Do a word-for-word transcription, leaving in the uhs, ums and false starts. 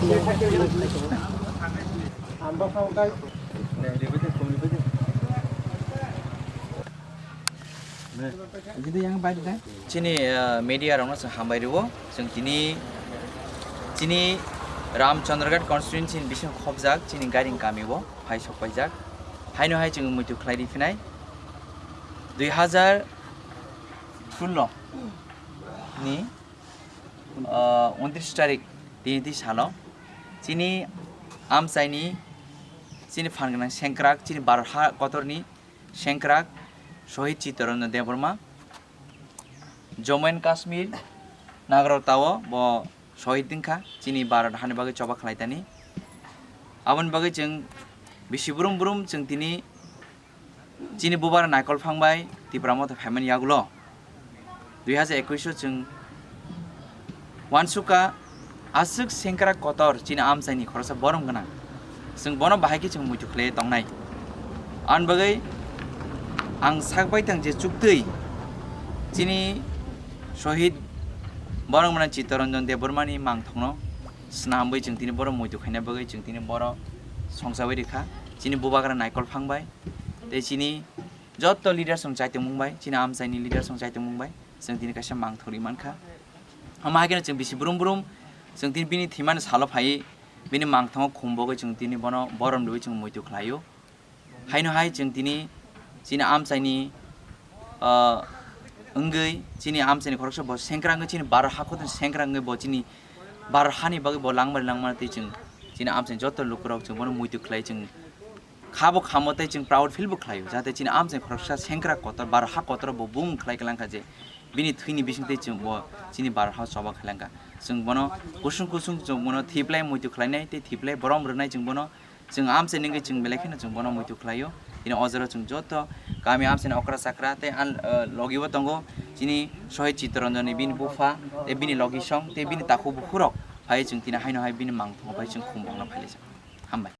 Chini, uh, media rokno chwng hambai rwo. Chwng tini chini Ramchandraghat constituency ni bising khobjak chini Gairing kami o phai sok paijak. Haino hai chwng muitu khlai ri phinai dui hazar sullo ni, uh, untris tarik tini twi salo chini amchaini chini phan gwnang sengkrak chini Bharat ha kotorni sengkrak Shohid Chittaranjan Debbarma, Jammu and Kashmir nagarotao bo shohid wngkha chini Bharat hani bagwi choba khlaitani. Aboni bagwi chwng bisi brum brum chwng tini chini bubar naikol phang bai Tipra Motha phaimani yagulo dui hazar ekwis o chwng uansukha aswk sengkrak kotor chini amchaini khoroksa borom gwnang. Chwng bono bahai khe chwng muitu khlai tongnai. Aboni bagwi ang sak bai tang je chuktwi chini Shohid borom gwnang Chittaranjan Debbarmani mangthokno swnamwi chwng tini borom muitu khaina bagwi chwng tini borom songchawi rikha chini bubagra naikol phang bai. Tei chini joto leaders rok chai tongmung bai, chini amchaini leaders rok chai tongmung bai, chwng tini kaisa mangthok ri mankha. Omo hai kheno chwng bisi brum brum, chwng tini bini thwimani salo phaiwi, bini mangthango khum bogwi chwng tini bono borom rwui chwng muitu khlaio. Haino hai chwng tini chini amchaini, ah, wngwi, chini amchaini khoroksa bo sengkrak wngwi, chini Bharat hakotoni sengkrak wngwi bo chini Bharat hani bagwi bo langmani langmani tei chwng chini amchaini joto lukurok chwng bono muitu khlai chwng Khabo khamo tei chwng proud feel bo khlaio, jahate chini amchaini khoroksa sengkrak kotor, Bharat ha kotor bo bung khlai khlangkha je bini thwini bising tei chwng bo chini Bharat ha choba khlangkha. Chwng bono kusung kusung chwng bono thiplai muitu khlainai tei thiplai borom rwnai chwng bono. Chwng amchaini wngwi chwng belai kheno chwng bono muitu khlaio. Bini ojoro chwng joto kami amchaini okra chakra tei an, eh, logi o tongo chini Shohid Chittaranjan ni bini bupha tei bini logi song tei bini takhuk bukhurok phai chwng tini haino hai bini mangthango phai chwng khum bokna phailaijak. Hambai.